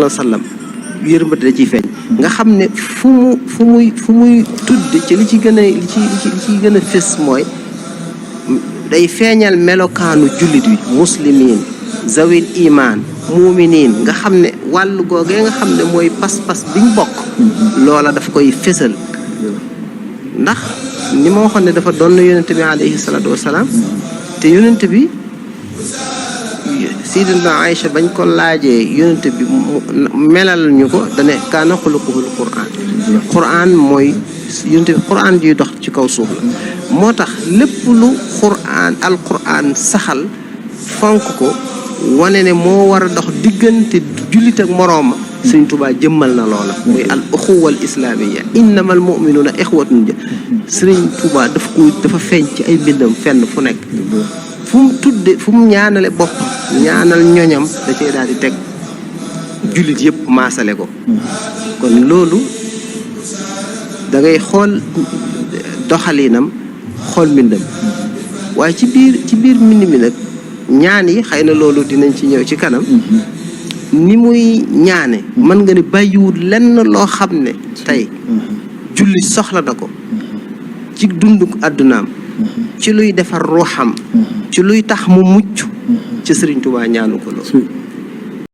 sallam yërmande da ciy feeñ nga xam ne fu muy tudde ci li ci gën a fës mooy day feeñal melokaanu jullit wi muslimiin zawil imaan muuminiin nga xam ne wàllu googee nga xam ne mooy pas-pas biñ bokk loola daf koy fësal ndax ni ma waxoon ne dafa doon yonent bi alayhi salaatu wasalaam te yonent bi Sayyidatuna Aïcha bañ ko laajee yonent bi melal ñu ko dane kaana xuluquhul Qur'an mooy yonent bi Qur'an juy dox ci kaw suuf la moo tax lépp lu Alqur'an saxal fonk ko wane ne moo war a dox diggante jullit ak morooma Sëriñ Tuubaa jëmmal na loola muy al uxuwa al islaamiyya innamal mu'minuuna ixwatun Sëriñ Tuubaa dafa feeñ ci ay mbindam fenn fu nekk fu mu ñaanale boppam ñaanal ñoñam da cee daal di teg jullit yëpp maasale ko kon loolu da ngay xool doxalinam xool mbindam waaye ci biir mbind mi nag ñaan yi xëy na loolu dinañ ci ñëw ci kanam ni muy ñaane mën nga ni bàyyiwul lenn loo xam ne tey julli soxla na ko ci dundu àddunaam ci luy defar ruuxam ci luy tax mu mucc ci Sëriñ Tuubaa ñaanu ko loolu